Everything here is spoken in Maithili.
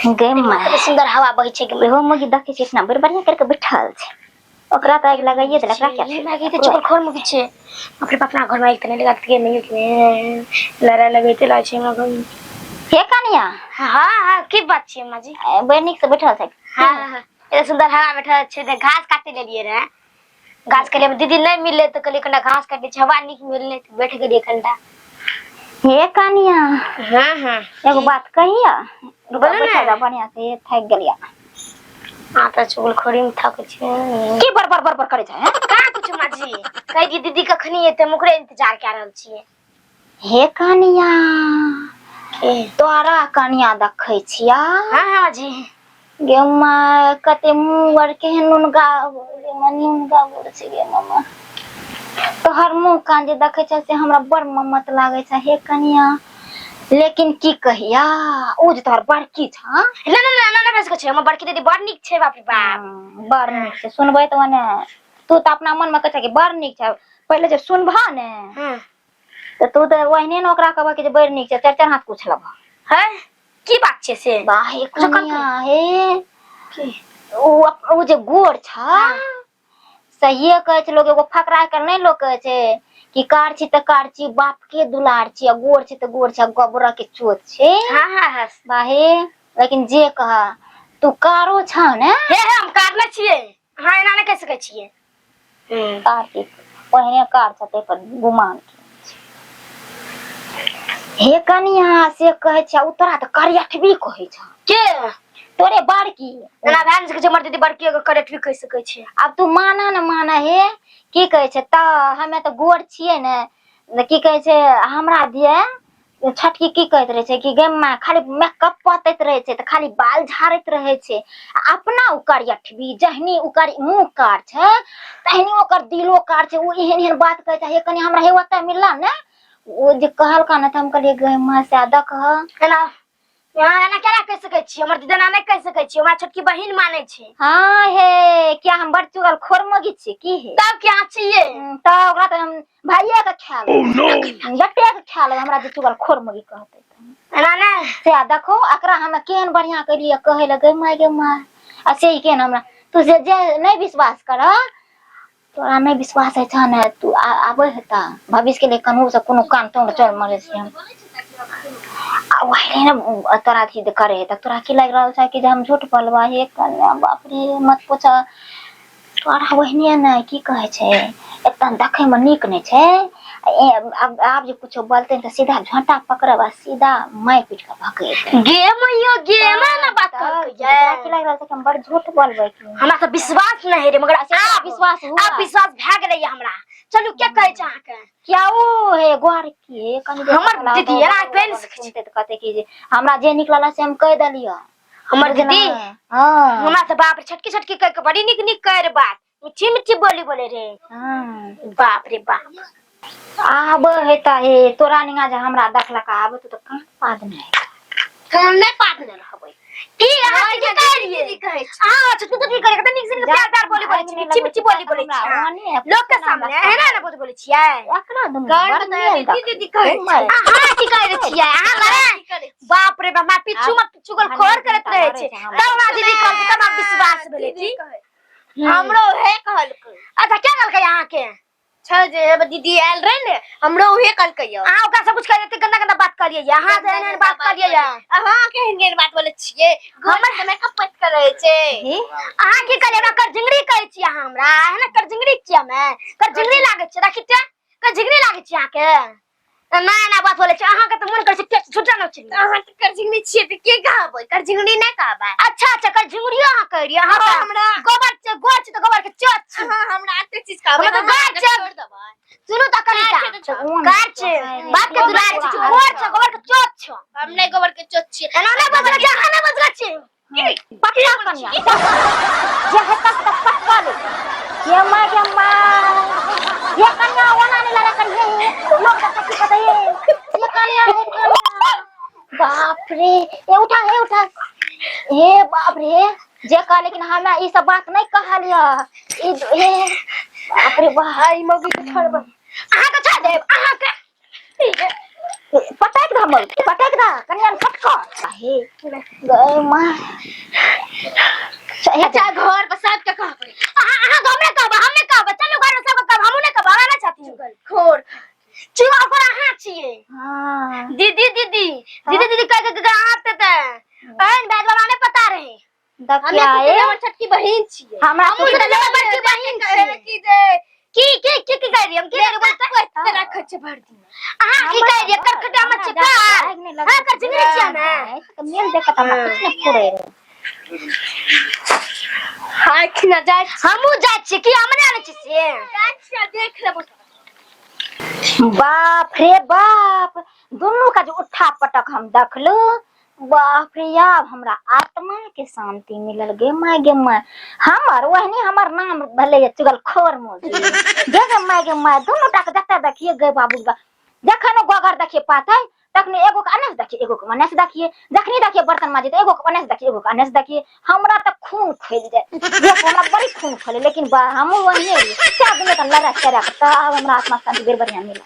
गे माय कते सुंदर हवा बहै छै गे एगो मुर्गी देखै छी इतना बड़ बढ़िया करके बैठल छै ओकरा तऽ आगि लगाइए देलक ओकरा क्या ये माय के चुगल खोर मुगी छै बाप रे बाप अपना घर में आगि तऽ नहि लगा के नहीं के लड़ाई लगैते लागै छै हमरा घर में हे कनिया हाँ हाँ की बात छै माँ जी बड़ नीक से बैठल छै हाँ हाँ हाँ एते सुंदर हवा बैठल छै तऽ घास काटे लेलिए रहे घास के लिए दीदी नहीं मिलले तऽ कहलिए कनिटा घास काटि दै छी हवा नीक मिलले तऽ बैठ गेलिए कनिटा हे कनिया हाँ हाँ एगो बात कहिया बोलू ने। जा बढ़िया से थाकि गेलिया हाँ तऽ चुगलखोरी में थक छै की बड़ बड़ बड़ बड़ करै छै हैं? कहाँ कुछ माँ जी कहै कि दीदी कखनी एतै हम ओकरे इंतजार कए रहल छियै हे कनिया के तोरा कनिया देखै छिया हाँ हाँ जी गे माय कते मुँह आर केहन नुनगा गे माय नुनगा गोर छै गे मामा तोहर मुँह कान जे देखै छै से हमरा बड़ ममत लागै छै हे कनिया लेकिन की कहिया ओ जे तोहर बड़की छ ना ना ना ना ना बस छै हमर बड़की दीदी बड़ नीक छै बाप रे बाप बड़ नीक छै सुनबै तऽ ओने तू तऽ अपना मनमे कहै छै कि बड़ नीक छै पहिले जे सुनबह ने हाँ तऽ तू तऽ ओहने ने ओकरा कहबह कि जे बड़ नीक छै चारि चारि हाथ पूछ लेबह है की बात छै से वाह हे कुछो कनिया हे की ओ जे गोर छ सहिए कहै छै लोग एगो फकरा के नहि लोग कहै छै कि कार छी तऽ कार छी बाप के दुलार छी आ गोर छी तऽ गोर छी आ गोबरा के चोत छै हाँ हाँ हाँ बाहे लेकिन जे कह तू कारो छ ने हे हे हम कारले छियै अहाँ एना नहि कहि सकै छियै कार की ओहने कार छ ताहि पर गुमान के हे कनिया से कहै छै ओ तोरा तऽ करियठबी कहै छ के तोरे बड़की एना भए नहि सकै छै हमर दीदी बड़की एगो करेक्ट भी कहि सकै छै आब तू माना न माना हे की कहै छै तऽ हमे तऽ गोर छियै ने ने की कहै छै हमरा दिए छोटकी की कहैत रहै छै कि गे माँ खाली मेकअप पतैत रहै छै तऽ खाली बाल झाड़ैत रहै छै आ अपना ओ करियठबी जहनी ओकर मुँह कार छै तहनी ओकर दिलो कार छै ओ एहन एहन बात कहै छै हे कनि हमरा हे ओतऽ मिलला ने ओ जे कहलका ने तऽ हम कहलियै गे माँ से देखह एना अहाँ एना केना कहि सकै छी हमर दीदी एना नहि कहि सकै छी हमरा छोटकी बहिन मानै छै हाँ हे क्या हम बड़ चुगल खोरमोगी छी की हे तब की अहाँ छियै तऽ ओकरा तऽ हम भाइये के खा लेब जते के खा लेब हमरा जे चुगल खोरमोगी कहतै एना नहि से आ देखो एकरा हम केहन बढ़िया केलियै कहै लए गे माय गे माय आ से ही केहन हमरा तू जे जे नहि विश्वास कर तोरा नहि विश्वास होइ छह ने तू आबै हेता भविष्य के लिए कन्हू से कोनो कान तोड़ चल मरे से हम आ वही ने तोरा अथी करे है तोरा की लागि रहल छै कि जे हम झूठ बोलबा हे कन्या बाप रे मत पूछ तोरा ओहने ने की कहै छै एकदम देखै मे नीक नहि छै आब आब जे कुछो बोलतै तऽ सीधा झोंटा पकड़ब आ सीधा मारि पीट कऽ भगेतै गे मैयो गे एना ना बात तोरा की लागि रहल छै कि हम बड़ झूठ बोलबै की हमरा तऽ विश्वास नहि हे रे मगर अच्छा, आब विश्वास हुआ आब विश्वास भए गेलै हमरा चलू के कहै छै अहाँके क्या ओ हे गोर की कनी देर हमर पकड़ा दीदी दो, एना कहि नहि सकै सुनते तऽ कहते कि जे हमरा जे नीक लागल से हम कहि देलियै हमर दीदी हाँ हमरा तऽ बाप रे छोटकी छोटकी कहि के बड़ी नीक नीक कहे रे बात मिठी मिठी बोली बोले रे हाँ बाप रे बाप आब हेता हे तोरा निंगा जे हमरा देखलक आब तू तऽ कान पाद नहि कान नहि पादने रहबै की अहाँ की कहलियै कहै छी अहाँ छोटकी छोटकी करे कते नीक से नीक प्यार प्यार बोली बोले छी मिठी मिठी बोली बोले छी लोक के सामने है ना ना बोली बोले छियै एकरा दुनू कान बड़ बताया मेल दीदी दीदी कहै देखै। छै अहाँ की कहै छियै अहाँ लड़ाई बाप रे बाप हमरा पीछू में चुगलखोर करैत रहै छै तब हमरा दीदी कहलकै तब हमरा विश्वास भेलै जी हमरो उहे कहलकै अच्छा क्या कहलकै अहाँके छै जे हमर दीदी आयल रहे ने हमरो उहे कहलकै यौ अहाँ ओकरा सब कुछ कह एते गंदा गंदा बात कहलियै ये अहाँ से एहन एहन बात कहलियै ये अहाँ केहन केहन बात बोलै छियै हमर तऽ मेकअप पैत के रहै छै हे, अहाँ की कहलियै हमरा करजिंगरी कहै छी अहाँ हमरा है ना करजिंगरी छियै हमे करजिंगरी लागै छै राखी ते करजिंगरी लागै छै अहाँके ना ना बात बोलै छै अहाँके तऽ मन करै छै पेट झुटा न छै अहाँ तऽ करझिंगनी छियै तऽ के कहबै करझिंगनी नहि कहबै अच्छा अच्छा करजिंगरियो अहाँ कहै रहियै अहाँ अहाँ तऽ हमरा गोबर छै गोर छै तऽ गोबर के चोट छै अहाँ हमरा एते चीज कहबै हमरा तऽ अहाँ गाड़ हमरा छै। छोड़ि देबै सुनू तऽ कनिटा गाड़ छै तऽ ओन कार छै बाप के दुलार छै गोर छै गोबर के चोट छै हम नहि गोबर के चोट छियै एना नहि बजरा छै अहाँ नहि बजरा छै पक्का कनिया जे हेता से पक्का ले ये माँ के माँ ये कनिया ओना नहीं लड़ा करिए लोग का की पता ये ये कनिया हे कनिया बाप रे ये उठा हे उठा हे बाप रे जे कह लेकिन हमरा ई सब बात नहीं कहलिय ई हे बाप रे बाप ई मौगी के छोड़बै अहाँ के छोड़ देब अहाँ के पटक दे हमर पटक दे कनिया पटक हे गै माँ हे अच्छा घर पर सबके कहबै अहाँ अहाँ हमरा कहब हम नहि कहब चलू घर में सबके कहब हमहूँ नहि कहब हमरा नहि छथिन खोर चुगल खोर अहाँ छियै हाँ दीदी दीदी दीदी दीदी कह के अहाँ ते ते एहन बैग वाला नहि पता रहे हमे देखिया कुछ ए हमर छोटकी बहिन छियै हमरा हमहूँ कुछ तऽ बड़की बहिन छियै की जे की की की की कह रही हम की कह रही बोलते रखै छै भरि दिन अहाँ की कह रही करखटा में चिकार हाँ कर जिंगरी छियै ने मेल देखत हमरा कुछ नहि फुरे रहे हाय खिना जाइ हमहूँ जाइ छियै की हम नहि आनै छियै से जाइ छियै देख लेबो बाप रे बाप दुनू का जे उठा पटक हम देखलू बाप रे आब हमरा आत्मा के शांति मिलल गे माय गे माय हमर ओहने हमर नाम भेलै चुगलखोर मौसी गे गे माय गे माय दुनू टा के जतऽ देखिए गे बाबू गे जखन ओ गोगर देखिए पातै तखने एगो के अने से देखिए एगो के ओने से देखिए जखनी देखिए बर्तन माजे तऽ एगो के ओने से देखिए एगो के अने से देखिए हमरा तऽ खून खोलि जाए देख हमरा बड़ी खून खोले लेकिन बा हमहूँ ओहने रहियै चारि दिन तऽ लड़ाइ चढ़ा कऽ तब हमरा आत्मा शांति बेर बढ़िआँ मिलल।